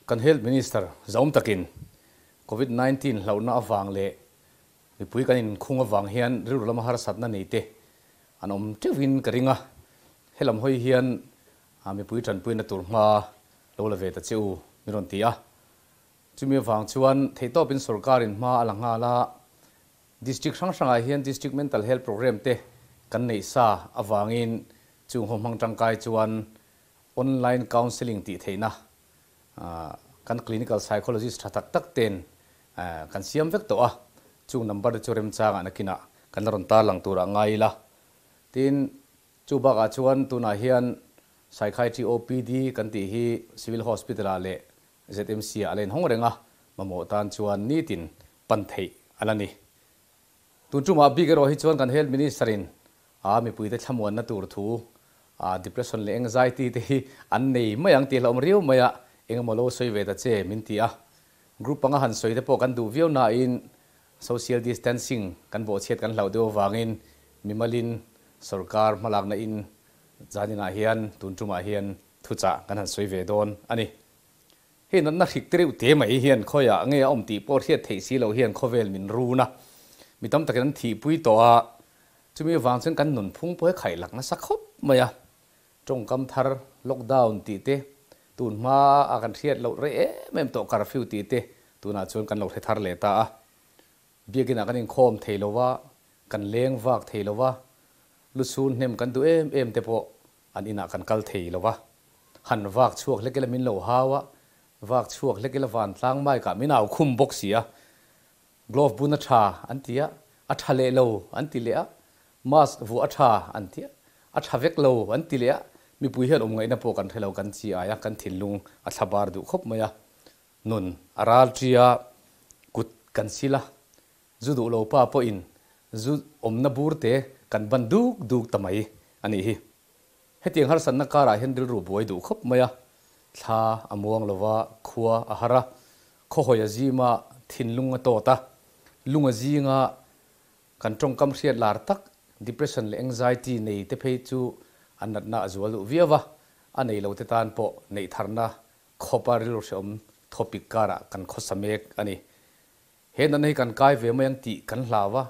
Kan Health Minister zaum takin Covid 19 hlauhna avang leh mipui kan inkhung avang hian rilru lama harsatna nei te an awm teuhin ka ring a, helam hawi hian mipui tanpuina tur hma lo la ve ta che u min rawn ti a. Chumi avang chuan theihtawpin sorkarin hma a la nghal a, District hrang hrangah hian District Mental Health Programme te kan neih sa avangin chung ho hmang tangkai chuan Online Counselling tih theihna kan Clinical Psychologist tha tak tak ten kan siam vek tawh a, chung number te chu remchangah nakinah kan la rawn tarlang turah ngai ila. Tin, chu bakah chuan tunah hian Psychiatry OPD kan tih hi Civil Hospital-ah leh ZMC-ah a la inhawng reng a, mamawh tan chuan nitin pan theih a la ni. Tun tumah bik erawh hi chuan kan Health Minister-in a mipuite thlamuanna tur thu depression leh anxiety te hi an nei mai ang tih hlauhawm riau mai a, engemaw lo sawi ve ta che min ti a. Group panga han sawi te pawh kan duh viau nain social distancing kan bawhchhiat kan hlauh deuh avangin mimalin sorkar hmalakna in zaninah hian tun tumah hian thuchah kan han sawi ve dawn a ni. Hei natna hrik te reuh te mai hian khawiah nge a awm tih pawh hriat theih si loh hian khawvel min run a, mi tam takin an thihpui tawh a, chumi avang chuan kan nunphung pawh hi khaih lak nasa khawp mai a, tawngkam thar lockdown tih te, tun hma a kan hriat loh rei em em tawh curfew tih te tunah chuan kan lo hre thar leh ta a, biakinah kan inkhawm thei lo va, kan leng vak thei lo va, luchhun hnem kan duh em em te pawh An inah kan kal thei lo va, han vak chhuak hlek ila min lo hau a, vak chhuak hlek ila vantlang mic ah min au khum bawk si a, glove bun a tha an ti a, a tha leh lo an ti leh a, mask vuah a tha an ti a, a tha vek lo an ti leh a, mipui hian awm ngaihna pawh kan hre lo, kan chi ai a, kan thinlung a thla bar duh khawp mai a, nun a ral ṭi a, kut kan sil a, zu duh lo pa pawhin zu awmna bur te kan ban duk duk ta mai a nih hi. Hetiang harsatna karah hian rilru buai duh khawp mai a, thla a muang lo va, khua a har a, khawhawi a zim a, thinlung a tawt a, lung a zing a, kan tawngkam hriat lar tak depression leh anxiety nei te phei chu an natna a zual duh viau va, a nei lo te tan pawh neih tharna khawpa rilru hrehawm thawpik karah kan khawsa mek a ni. He natna hi kan kai ve mai ang tih kan hlau a,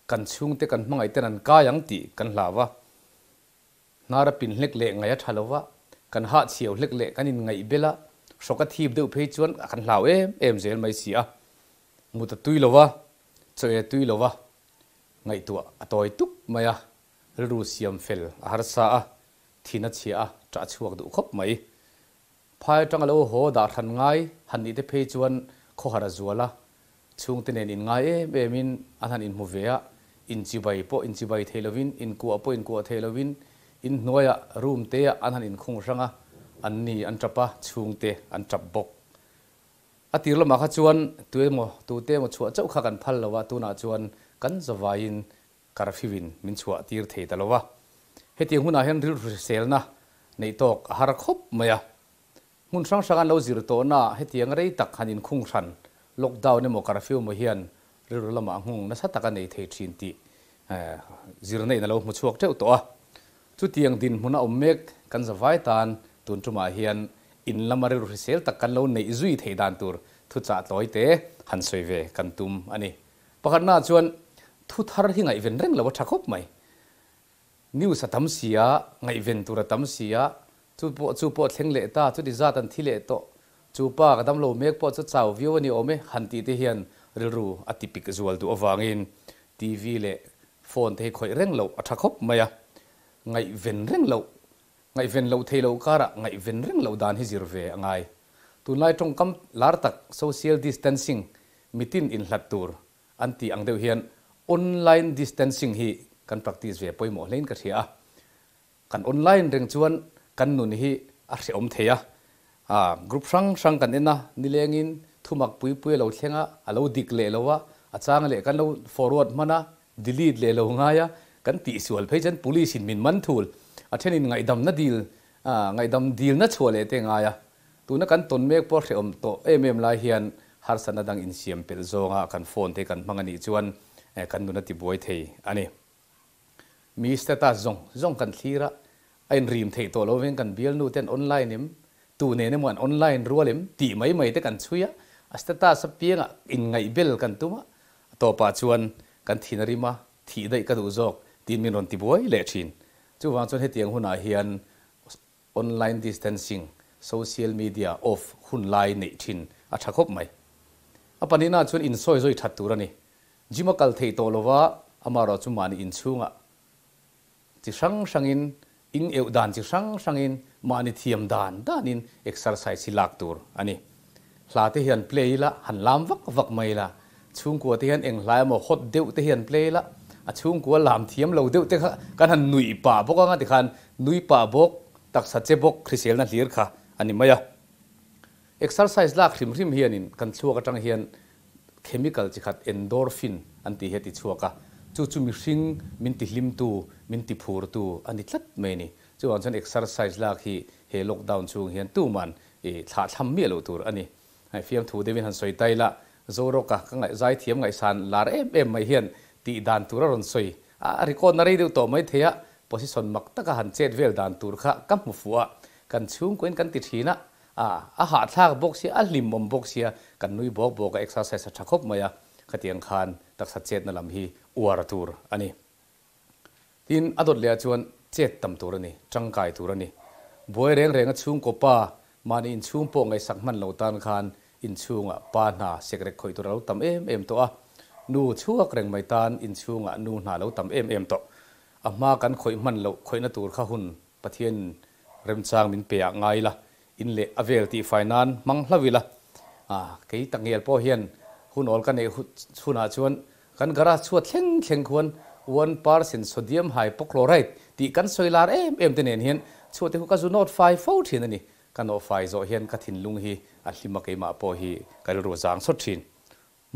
kan chhungte kan hmangaih ten an kai ang tih kan hlau a. Hnar a pin hlek leh ngaih a tha lo va, kan hah chhiau hlek leh kan inngaih bel a, hrawk a thip deuh phei chuan kan hlau em em zel mai si a. Mut a tui lo va, chaw e tui lo va, ngaihtuah a tawi tup mai a, rilru siam fel a harsa a, thin a chhia a, ṭah chhuak duh khawp mai. Phai atang a lo haw dah hran ngai han nih te phei chuan khawhar a zual a, chhungte nen inngai em em in an han inhmu ve a, inchibai pawh inchibai thei lovin, inkuah pawh inkuah thei lovin inhnuaiah room te ah an han inkhung hrang a, an ni an tap a, chhungte an tap bawk. A tir lamah kha chuan tuemaw tute emaw chhuah chauh kha kan phal lo a, tunah chuan kan zavaiin Curfew in min chhuah tir thei ta lo va. Hetiang hunah hian rilru hriselna neih tawk a har khawp mai a. Hmun hrang hrang an lo zir tawhnaah hetiang rei tak han inkhung hran, lockdown emaw curfew emaw hian rilru lamah nghawng nasa tak a nei thei thin tih zirna in a lo hmu chhuak teuh tawh a. Chutiang dinhmun a awm mek kan zavai tan tun tumah hian in lama rilru hrisel tak kan lo neih zui theih dan tur thuchah tlawi te han sawi ve kan tum a ni. Pakhatnaah chuan thu thar hi ngaihven reng lo a tha khawp mai. News a tam si a, ngaihven tur a tam si a, chu pawh chu pawh thleng leh ta, chuti zat an thi leh tawh, chu pa ka damlo mek pawh chu chau viau a ni awm e han tih te hian rilru a ti pik zual duh avangin TV leh phone te hi khawih reng loh a tha khawp mai a. Ngaihven reng loh, ngaihven loh thei loh karah ngaihven reng loh dan hi zir ve a ngai. Tunlai tawngkam lar tak social distancing mitin inhlat tur an tih ang deuh hian online distancing hi kan practice ve pawimawh hlein ka hria a. Kan online reng chuan kan nun hi a hrehawm thei a, group hrang hrang kan en a, nilengin thumak pui pui a lo thleng a, a lo dik leh lo a, a chang leh kan lo forward hman a, delete leh lo ngai a, kan tihsual phei chuan police in min man thul, a thenin ngaihdamna dil, ngaihdam dilna chhuah leh te ngai a. Tuna kan tawn mek pawh hrehawm tawh em em lai hian harsatna dang insiam pelh zawnga kan phone te kan hmang a nih chuan kan nun a tibuai thei a ni. Mi status zawng zawng kan thlir a, a inrim theih tawh lovin kan bialnu ten online em? Tu nen emaw an online rual em tih mai mai te kan chhui a, a status apiangah inngaihbel kan tum a, a tawpah chuan kan thin a rim a, thih daih ka duh zawk tiin min rawn ti buai leh thin. Chuvang chuan hetiang hunah hian online distancing, social media off hun lai neih thin a tha khawp mai. A pahnihna chuan insawi zawi that tur a ni. Gym a kal theih tawh lova, amaherawhchu mahni inchhungah Chi hrang hrangin, ing euh dan chi hrang hrangin, mahni thiam dan danin exercise hi lak tur a ni. Hla te hian play ila, han lam vak vak mai ila, chhungkua te hian eng hla emaw hot deuh te hian play ila, a chhungkua lam thiam lo deuh te kha kan han nuih pah bawk anga tikhan nui pah bawk, taksa che bawk hriselna hlir kha a ni mai a. Exercise lak hrim hrim hianin kan thluak atang hian chemical chi khat endorphin an tih hi a ti chhuak a, chu chu mihring min ti hlimtu, min ti phurtu a ni tlat mai a ni. Chuvang chuan exercise lak hi he lockdown chhung hian tuman i thlah thlam miah loh tur a ni. Hei fiamthu deuhin han sawi ta ila, Zoroka ka ngaih zaithiam ngaihsan lar em em mai hian tih dan tur a rawn sawi a, a record na rei deuh tawh mai thei a, position mak taka han chet vel dan tur kha ka hmu fuh a, kan chhungkuain kan ti thin a, A, a hahthlak bawk sia, a hlimawm bawk sia, kan nui bawk bawk a, exercise a tha khawp mai a, khatiang khan taksa chetna lam hi uar tur a ni. Tin, a dawt lehah chuan chet tam tur a ni, tangkai tur a ni. Buai reng renga chhungkaw pa, mahni inchhung pawh ngaihsak hman lo tan khan inchhungah pa hna sekrek khawih tur a lo tam em em tawh a, nu chhuak reng mai tan inchhungah nu hna a lo tam em em tawh. A hma kan khawih hman loh khawihna tur kha hun Pathian remchang min pe ah ngai ila, in leh a vel tih fai nan hmang hlau ila. Kei takngial pawh hian hun awl ka neih chhunah chuan kan garage chhuat thleng thleng khuan 1% sodium hypochlorite tih kan sawi lar em em te nen hian chhuat te khu ka zu nawt fai fo thin a ni. Ka nawh fai zawh hian ka thinlung hi a hlim a keimah pawh hi ka rilru zang sawt thin.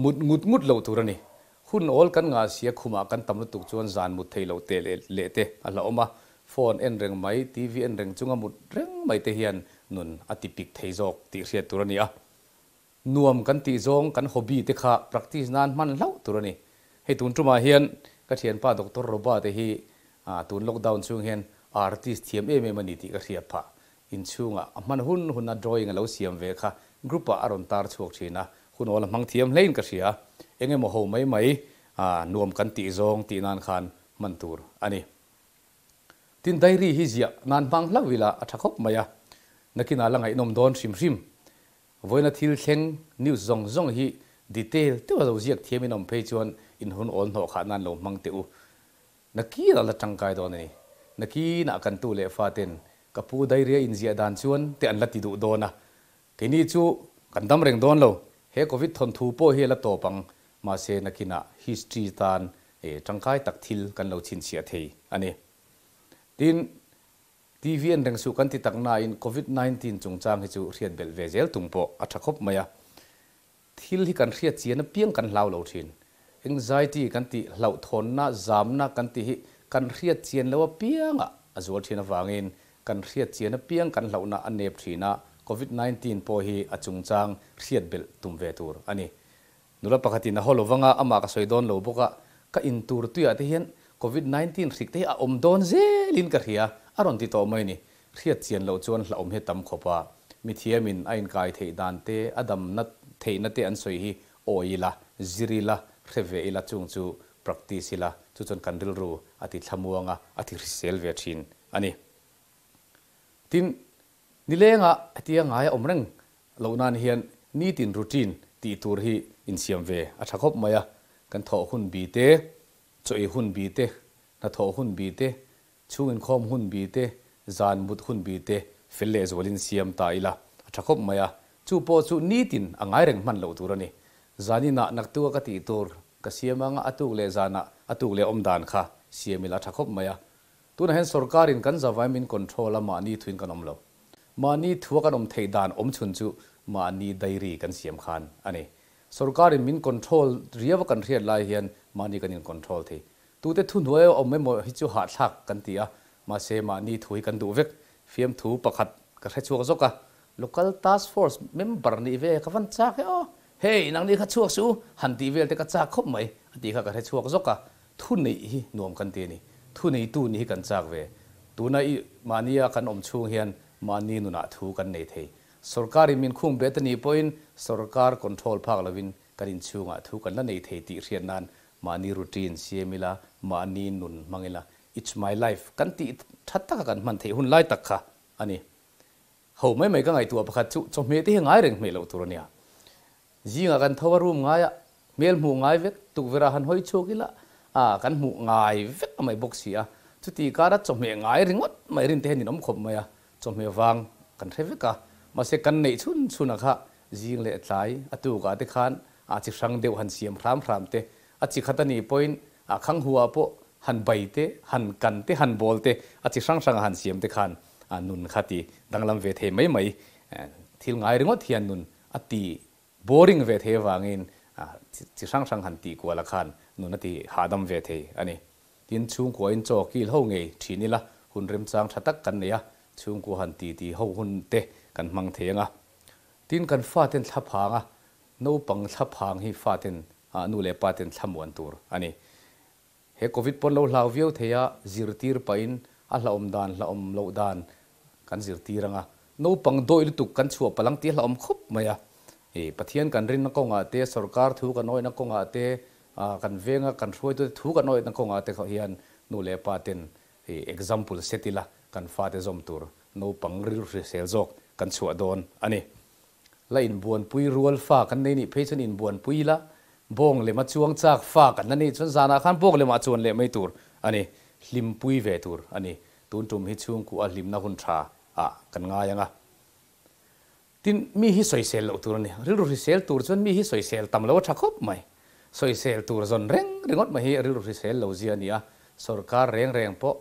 Mut ngut ngut loh tur a ni. Hun awl kan ngah sia khumah kan tam lutuk chuan zan mut thei loh teh leh leh te a hlauhawm a, phone en reng mai, TV en reng chunga mut reng mai te hian nun a ti pik thei zawk tih hriat tur a ni a. Nuam kan tih zawng kan hobby te kha practice nan hman hlauh tur a ni. Hei tun tumah hian ka thianpa Doctor Roba te hi tun lockdown chhung hian artist thiam em em a ni tih ka hriat phah. Inchhungah a hman hun huna drawing a lo siam ve kha group ah a rawn tar chhuak thin a, hun awl a hmang thiam hlein ka hria. Eng emaw ho mai mai nuam kan tih zawng tih nan khan hman tur a ni. Tin diary hi ziah nan hmang hlauh ila a tha khawp mai a, nakinah la ngaihnawm dawn hrim hrim. Vawiina thil thleng news zawng zawng hi detail deuha lo ziak thiam in awm phei chuan in hun awl hnawh khah nan lo hmang teh u. Nakinah la tangkai dawn a ni. Nakinah kan tu leh faten ka pu dairia inziah dan chuan te an la ti duh dawn a. Keini chu kan dam reng dawn lo. He Covid thawnthu pawh hi a la tawp ang. Mahse nakinah history tan tangkai tak thil kan lo chhinchhiah thei a ni. Tin, TV en reng suh kan ti tak nain Covid 19 chungchang hi chu hriat belh ve zel tum pawh a tha khawp mai a. Thil hi kan hriat chian apiang kan hlau lo thin. Anxiety kan tih, hlauhthawnna, zamna kan tih hi kan hriat chian lo apiangah a zual thin avangin kan hriat chian apiang kan hlauhna a nep thin a, Covid 19 pawh hi a chungchang hriat belh tum ve tur a ni. Nula pakhatin a haw lo vanga amah ka sawi dawn lo bawk a, ka in tur tuiah te hian Covid 19 hrik te hi a awm dawn zelin ka hria a rawn ti tawh mai ni. Hriat chian loh chuan hlauhawm hi a tam khawp a, mithiamin a inkai theih dan te, a damna theihna te an sawi hi awi ila, zir ila, hre ve ila chung chu practice ila, chu chuan kan rilru a ti thlamuang a, a ti hrisel ve thin a ni. Tin, nilengah hetia ngai a awm reng loh nan hian nitin routine tih tur hi insiam ve a tha khawp mai a, kan thawh hun bi te, chaw ei hun bi te, hnathawh hun bi te, Chhung inkhawm hun bi te, zan mut hun bi te fel leh zualin siam ta ila a tha khawp mai a, chu pawh chu nitin a ngai reng hman loh tur a ni. Zaninah naktuka ka tih tur ka siam anga a tuk leh zanah a tuk leh awm dan kha siam ila a tha khawp mai a. Tunah hian sorkarin kan zavai min control a mahni thuin kan awm lo. Mahni thua kan awm theih dan awm chhun chu mahni diary kan siam khan a ni. Sorkarin min control riau a kan hriat lai hian mahni kan in control thei. Tute thuhnuai a awm emaw hi chu hahthlak kan ti a, mahse mahni thu hi kan duh vek. Fiamthu pakhat ka hre chhuak zawk a, Local Task Force member nih ve ka van chak e aw, hei nangni kha chhuak suh u, han tih vel te ka chak khawp mai a tih kha ka hre chhuak zawk a, thu neih hi nuam kan ti a ni, thu neitu nih hi kan chak ve. Tuna i mahnia kan awm chhung hian Mahni nunah thu kan nei thei. Sorkarin min khung bet a nih pawhin sorkar control phak lovin kan inchhungah thu kan la nei thei tih hriat nan mahni routine siam ila, mahni nun hmang ila, it's my life kan tih that taka kan hman theih hun lai tak kha a ni. Ho mai mai ka ngaihtuah pakhat chu chawhmeh te hi ngai reng hmeh loh tur a nia. Zingah kan tho a room ngaia hmel hmuh ngai vek, tukverh ah han hawi chhuak ila a kan hmuh ngai vek a mai bawk si a. Chuti kara chawhmeh ngai ringawt mai rin te hian in awm khawp mai a, chawhmeh vang kan hre vek a. Mahse kan neih chhun chhun a kha zing leh tlai a tukah te khan a chi hrang deuh han siam hram hram te, a chi khat a nih pawhin a khang huah pawh han bai te, han kan te, han bawl te, a chi hrang hranga han siam te khan a nun kha ti danglam ve thei mai mai. Thil ngai ringawt hian nun a ti boring ve thei avangin chi hrang hrang han tih kual a khan nun a ti hahdam ve thei a ni. Tin, chhungkuain chaw kil ho ngei thin ila hun remchang tha tak kan nei a, chhungkua han ti ti ho hun te kan hmang thei ang a. Tin, kan faten thla phang a, naupang thla phang hi faten nu leh paten thlamuan tur a ni. He Covid pawn lo hlau viau thei a, zirtir pahin a hlauhawm dan hlauhawm loh dan kan zirtir ang a. Naupang dawih lutuk kan chhuah palh ang tih a hlauhawm khawp mai a. I Pathian kan rinna kawngah te, sorkar thu kan awihna kawngah te, kan venga kan hruaitute thu kan awihna kawngah te hian nu leh pa ten i example set ila kan fate zawm tur naupang rilru hrisel zawk kan chhuah dawn a ni. La inbuanpui rual fa kan nei nih phei chuan inbuanpui ila, bawng lema chuang chak fa kan la neih chuan zanah khan bawng lemah chuan leh mai tur a ni, hlimpui ve tur a ni. Tun tum hi chhungkuah hlimna hun tha ah kan ngai ang a. Tin, mi hi sawisel loh tur a ni. Rilru hrisel tur chuan mi hi sawisel tam lo a tha khawp mai. Sawisel tur zawn reng ringawt mai hi rilru hrisel lo zia a ni a, sorkar reng reng pawh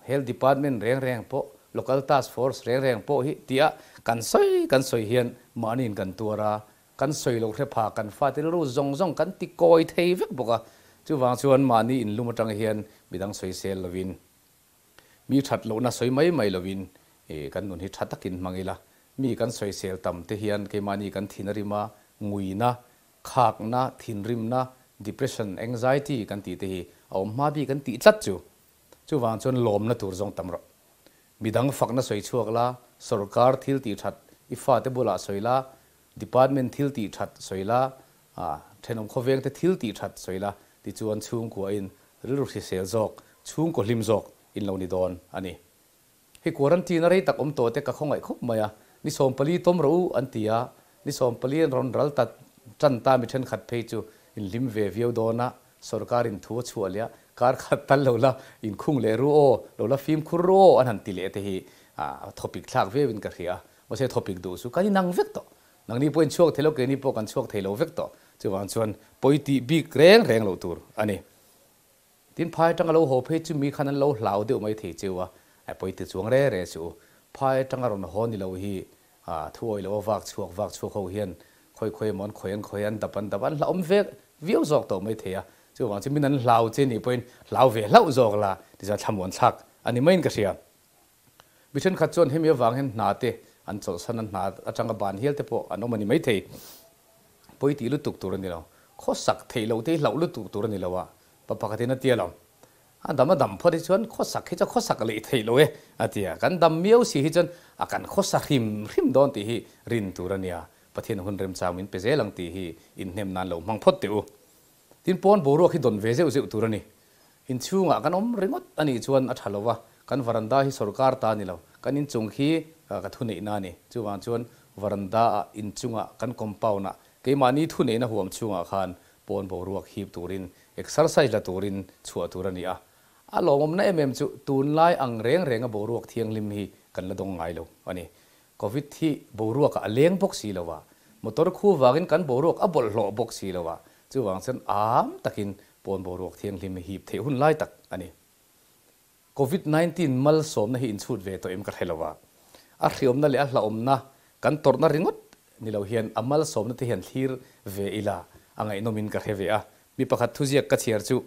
Health Department reng reng pawh, Local Task Force reng reng pawh hi tia kan sawi kan sawi hian mahniin kan tuar a, kan sawi loh hre pha kan fate rilru zawng zawng kan ti kawi thei vek bawk a. Chuvang chuan mahni inlum atang hian midang sawi sel lovin, mi that lohna sawi mai mai lovin kan nun hi tha takin hmang ila. Mi kan sawi sel tam te hian keimahni kan thin a rim a, nguina, khakna, thinrimna, depression, anxiety kan tih te hi a awm hma bik an tih tlat chu. Chuvang chuan lawmna tur zawng tam rawh. Midang fakna sawi chhuak la, sorkar thil tih that i fate bulah sawi la, department thil tih that sawi la, thenawm khawvengte thil tih that sawi la, tichuan chhungkuain rilru hrisel zawk, chhungkaw hlim zawk in lo ni dawn a ni. Hei quarantine a rei tak awm tawh te ka khawngaih khawp mai a, ni 14 tawm rawh u an ti a, ni 14 an rawn ral ta tan ta mi thenkhat phei chu in hlim ve viau dawn a, sorkar in thu a chhuah leh a, kar khat tal lo la inkhung leh ru aw, lo la fimkhur ru aw an han ti leh te hi a thawpik thlak viau in ka hria a, mahse thawpik duh chu kan inang vek tawh, nangni pawh in chhuak thei lo keini pawh kan chhuak thei lo vek tawh, chuvang chuan pawi tih bik reng reng loh tur a ni. Tin, phai atanga lo haw phei chu mi khan an lo hlau deuh mai thei cheu a, a pawi ti chuang re re chu. Phai atanga rawn haw ni lo hi thu awih lo a vak chhuak vak chhuak ho hian khawi khawi emaw an khawi an khawi an dap an dap an hlauhawm vek viau zawk tawh mai thei a. Chuvang chu min an hlau che nih pawhin hlau ve hlauh zawk la tichuan thlamuan thlak a ni maiin ka hria. Mi thenkhat chuan hemi avang hian hna te an chawlhsan a, hna atanga ban hial te pawh an awm a ni maithei. Pawi tih lutuk tur a ni lo. Khawsak theih loh te hi hlauh lutuk tur a ni lo a, pa pakhatin a tia lo. A dam a dam phawt hi chuan khawsak hi chu khawsak leh theih loh e a ti a. Kan dam miau si hi chuan a kan khawsa hrim hrim dawn tih hi rin tur a nia. Pathian hun remchang min pe zel ang tih hi inhnem nan lo hmang phawt teh u. Tin, pawn boruak hi dawn ve zeuh zeuh tur a ni. Inchhungah kan awm ringawt a nih chuan a tha lo va, kan varanda hi sorkar ta a ni lo, kan inchung khi ka thuneihna a ni. Chuvang chuan varanda-ah, inchungah, kan compound-ah, keimahni thuneihna huam chhungah khan pawn boruak hip turin, exercise la turin chhuah tur a ni a. A lawmawmna em em chu tunlai ang reng renga boruak thianghlim hi kan la dawng ngai lo a ni. Covid hi boruakah a leng bawk si lo a, motor khu vangin kan boruak a bawlhhlawh bawk si lo a, chuvang chuan am takin pawn boruak thianghlim hi hip theih hun lai tak a ni. Covid 19 malsawmna hi inchhut ve tawh em ka hre lo a, a hriawmna leh a hlauhawmna kan tawrhna ringawt ni lo hian a malsawmna te hian thlir ve ila a ngaihnawmin ka hre ve a. Mi pakhat thuziak ka chhiar chu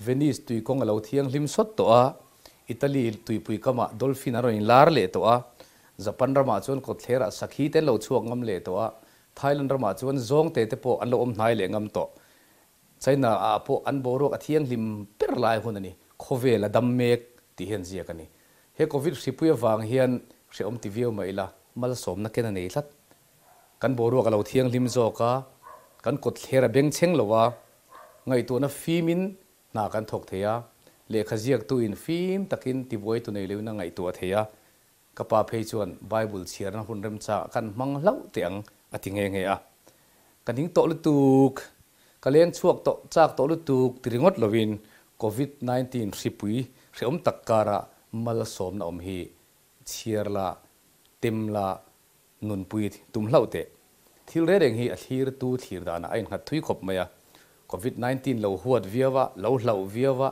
Venice tuikawng a lo thianghlim sawt tawh a, Italy tuipui kamah dolphin an rawn inlar leh tawh a, Japan ramah chuan kawtthlerah sakhi te an lo chhuak ngam leh tawh a, Thailand ramah chuan zawngte te pawh an lo awm hnai leh ngam tawh. China ah pawh an boruak a thianghlim ber lai hun a ni, khawvel a dam mek tih hian ziak a ni. He Covid hripui avang hian Hrehawm ti viau mah ila, malsawmna ken a nei tlat. Kan boruak a lo thianghlim zawk a, kan kawtthler a bengchheng lo a, ngaihtuahna fimin hna kan thawk thei a, lehkha ziaktuin fim takin tibuaitu nei loin a ngaihtuah thei a, ka pa phei chuan Bible chhiarna hun remchangah kan hmang hlauh teh ang a ti nghe nghe a. Ka ning tawh lutuk, ka leng chhuak tawh chak tawh lutuk ti ringawt lovin Covid 19 hripui hrehawm tak kara malsawmna awm hi chhiar la, tem la, nunpui tum hlauh teh. Thil reng reng hi a thlirtu thlir danah a innghat thui khawp mai a. Covid 19 lo huat viau a, lo hlauh viau a,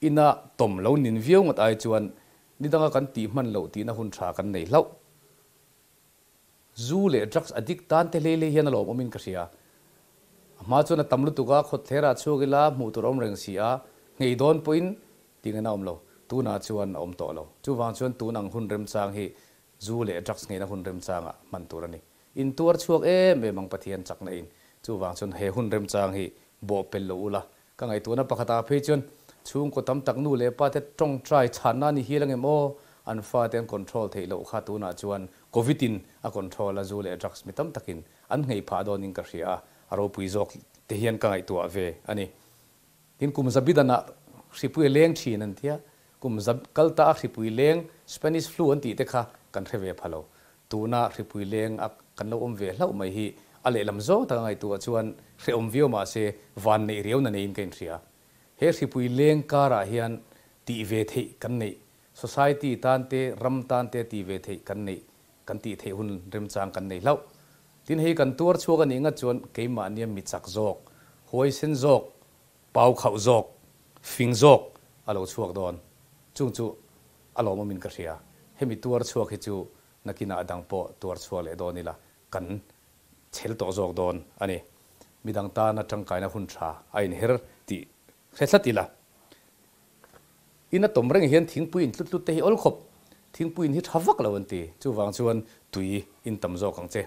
ina tawm lo nin viau ngawt ai chuan ni danga kan tih hman loh tihna hun tha kan nei hlauh. Zu leh drugs addict tan te hlei hlei hian a lawmawmin ka hria. A hma chuan a tam lutuk a, khawtthler ah chhuak ila hmuh tur a awm reng si a, nghei dawn pawhin tih ngaihna a awm lo. Tunah chuan a awm tawh lo. Chuvang chuan tun ang hun remchang hi zu leh drugs ngheina hun remchangah hman tur a ni. In tuar chhuak em em ang Pathian chakna in. Chuvang chuan he hun remchang hi bawh pel lo ula. Ka ngaihtuahna pakhatah phei chuan chhungkaw tam tak nu leh pa te tawngtai chhanna a ni hial angem aw? An fate an control theih loh kha tunah chuan Covid in a control a, zu leh drugs mi tam takin an nghei phah dawnin ka hria a, a ropui zawk te hian ka ngaihtuah ve a ni. Tin, kum zabidanah hripui a leng thin an tia, kum za kal ta a hripui leng Spanish flu an tih te kha kan hre ve pha lo. Tuna hripui leng a kan lo awm ve hlauh mai hi a lehlam zawng taka ngaihtuah chuan hrehawm viau mah se van neih riau na neiin ka inhria. He hripui leng karah hian tih ve theih kan neih, society tan te, ram tan te tih ve theih kan neih, kan tih theih hun remchang kan nei hlauh. Tin, hei kan tuar chhuak a nih ngat chuan keimahnia mi chak zawk, huaisen zawk, pau khauh zawk, fing zawk a lo chhuak dawn. Chung chu a lawmawmin ka hria. Hemi tuar chhuak hi chu nakinah dang pawh tuar chhuak leh dawn ila kan chhel tawh zawk dawn a ni. Midang tana tangkaina hun tha a inher tih hre tlat ila. In a tawm reng hian thingpui in tlut tlut te hi awl khawp. Thingpui in hi tha vak lo an ti. Chuvang chuan tui in tam zawk ang che.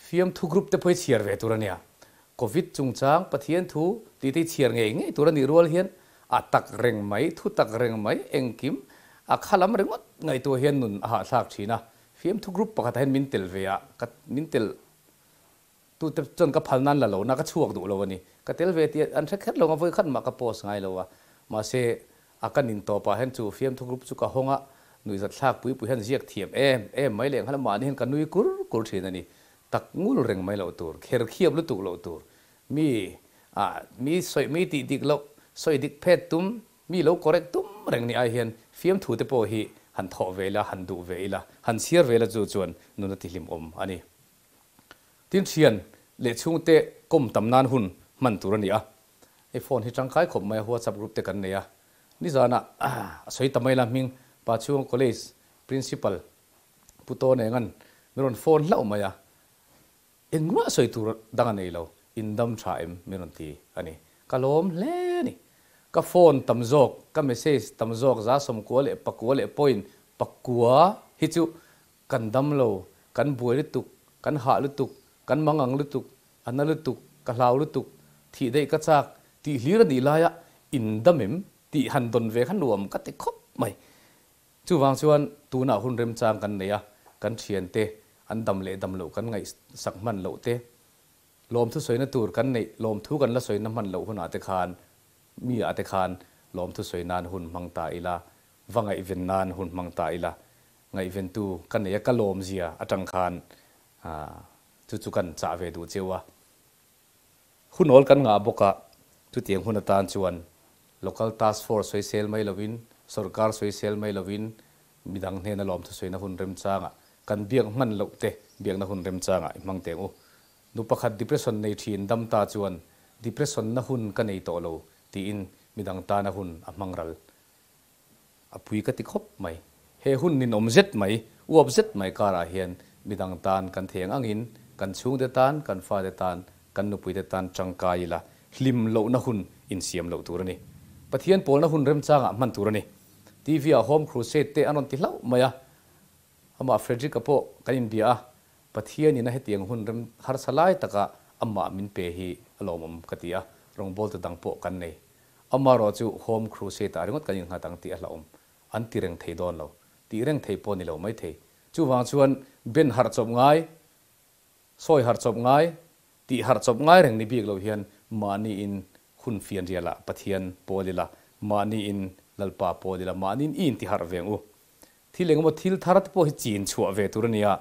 Fiamthu group te pawh hi chhiar ve tur a nia. Covid chungchang Pathian thu tih te hi chhiar ngei ngei tur a nih rual hian a tak reng mai, thu tak reng mai, engkim a kha lam ringawt ngaihtuah hian nun a hahthlak thin a. Fiamthu group pakhatah hian min tel ve a, ka min tel tute chuan ka phal nan la lo na ka chhuak duh lo a ni. Ka tel ve tih an hre kher lo ang a, vawi khat mah ka post ngai lo a. Mahse A ka nin tawpah hian chu fiamthu group chu ka hawng a, nuihzat thlak pui pui hian ziak thiam em em mai leh nghal mahni hian ka nui kur kur thin a ni. Tak ngul reng mai loh tur, kher khiap lutuk loh tur, mi ah mi sawi mi tih dik loh, sawi dik phet tum, mi lo correct tum reng ni ai hian fiamthu te pawh hi han thawh ve ila, han duh ve ila, han chhiar ve ila chu chuan nun a ti hlimawm a ni. Tin thian leh chhungte kawm tam nan hun hman tur a ni a, Hei phone hi tangkai khawp mai a, WhatsApp group te kan nei a. Nizanah a sawi ta mai la hming Pachhunga College Principal Pu Tawne ngan min rawn phone hlauh mai a, engmah sawi tur dang a nei lo, in dam tha em min rawn ti a ni. Ka lawm hle a ni. Ka phone tam zawk, ka message tam zawk 194 leh pakua leh point pakua hi chu kan dam lo, kan buai lutuk, kan hah lutuk, kan mangang lutuk, A na lutuk, ka hlau lutuk, thih daih ka chak tih hlir a nih laia in dam em tih han dawn ve kha nuam ka ti khawp mai. Chuvang chuan tunah hun remchang kan nei a, kan thiante an dam leh dam loh kan ngaihsak hman loh te, lawmthu sawina tur kan neih lawmthu kan la sawina hman loh hunah te khan mi ah te khan lawmthu sawi nan hun hmang ta ila, va ngaihven nan hun hmang ta ila, ngaihventu ka nei a ka lawmzia atang khan Chu chu kan chah ve duh cheu a. Hunawl kan ngah bawk a, chutiang hun atan chuan Local Task Force sawisel mai lovin, Sorkar sawisel mai lovin, midang hnena lawmthu sawina hun remchangah, kan biak hman loh te biakna hun remchangah i hmang teng u. Nu pakhat depression nei thin dam ta chuan depression na hun ka nei tawh lo tiin midang tana hun a hmang ral. A pui ka ti khawp mai. He hun ninawm zet mai, uap zet mai karah hian midang tan kan thei ang angin kan chhungte tan, kan fate tan, kan nupuite tan tangkai ila hlim lohna hun insiam loh tur a ni. Pathian pawlna hun remchangah hman tur a ni. TV ah Home Crusade te an rawn ti hlauh mai a. Amah Frederick-a pawh kan inbia a, Pathianin a hetiang hun rem harsa lai taka amah min pe hi a lawmawm ka ti a, rawngbawltu dang pawh kan nei. Amaherawh chu Home Crusade ah ringawt kan innghat ang tih a hlauhawm. An ti reng thei dawn lo. Tih reng thei pawh ni lo mai thei. Chuvang chuan ben harh chawp ngai, sawi harh chawp ngai, tih harh chawp ngai reng ni bik lo hian mahniin hun fianrialah Pathian pawl ila, mahniin Lalpa pawl ila, mahniin i inti harh ve ang u. Thil engemaw thil thar te pawh hi chin chhuah ve tur a nia.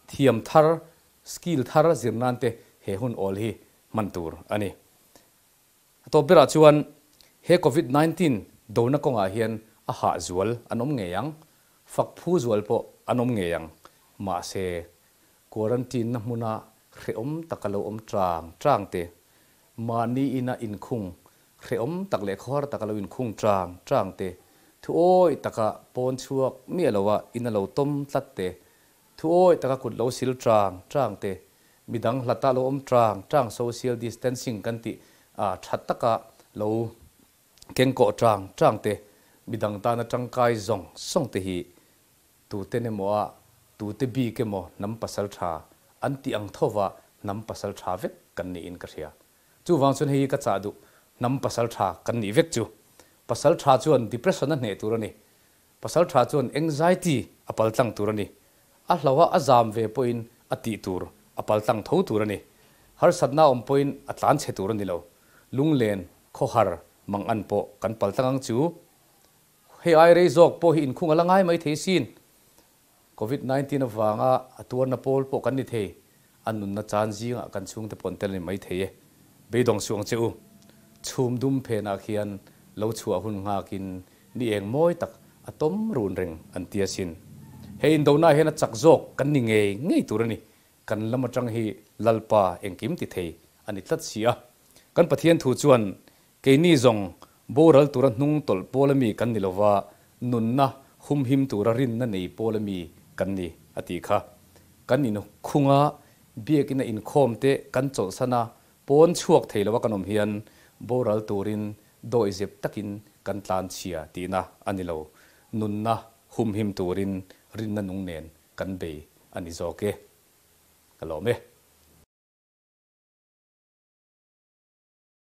Thiam thar, skill thar zir nan te he hun awl hi hman tur a ni. A tawp berah chuan he Covid 19 dona kawngah hian a hah zual an awm ngei ang, fak phu zual pawh an awm ngei ang. Mahse, quarantine na hmuna hrehawm taka lo awm chang chang te, mahni ina inkhung hrehawm tak leh khawhar taka lo inkhung chang chang te, thuawi taka pawn chhuak miah loa ina lo tawm tlat te, Thuawi taka kut lo sil chang chang te, midang hlata lo awm chang chang social distancing kan tih a tha taka lo kengkawh chang chang te, midang tana tangkai zawng zawng te hi tuten emaw a tute bik emaw hnam pasal tha an tih ang thova hnam pasal tha vek kan niin ka hria. Chuvang chuan hei hi ka chah duh hnam pasal tha kan nih vek chu. Pasal tha chuan depression a hneh tur a ni. Pasal tha chuan anxiety a paltlang tur a ni. A hlauha a zam ve pawhin a tih tur a paltlang tho tur a ni. Harsatna awm pawhin a tlan chhe tur a ni lo. Lunglen, khawhar, mangan pawh kan paltlang ang chu. Hei ai rei zawk pawh hi inkhung a la ngai mai thei sin. Covid 19 avanga a tuarna pawl pawh kan ni thei. A nunna chan zingah kan chhungte pawh an tel a ni mai thei e. Beidawng suh ang che u. Chhum dum phenah khian lo chhuah hun nghakin ni eng mawi tak a tawm run reng an ti asin. He indona hian a chak zawk kan ni ngei ngei tur a ni. Kan lam atang hi Lalpa engkim ti thei a ni tlat si a. Kan Pathian thu chuan Keini zawng boral tura hnung tawlh pawl ami kan ni lova, nunna humhim tura rinna nei pawl ami kan ni, a ti kha. Kan inkhunga biakina inkhawm te kan chawlhsan a, pawn chhuak thei lova kan awm hian boral turin dawihzep takin kan tlan chhia tihna a ni lo. Nunna humhim turin rinna nung nen kan bei a ni zawk e. Ka lawm e.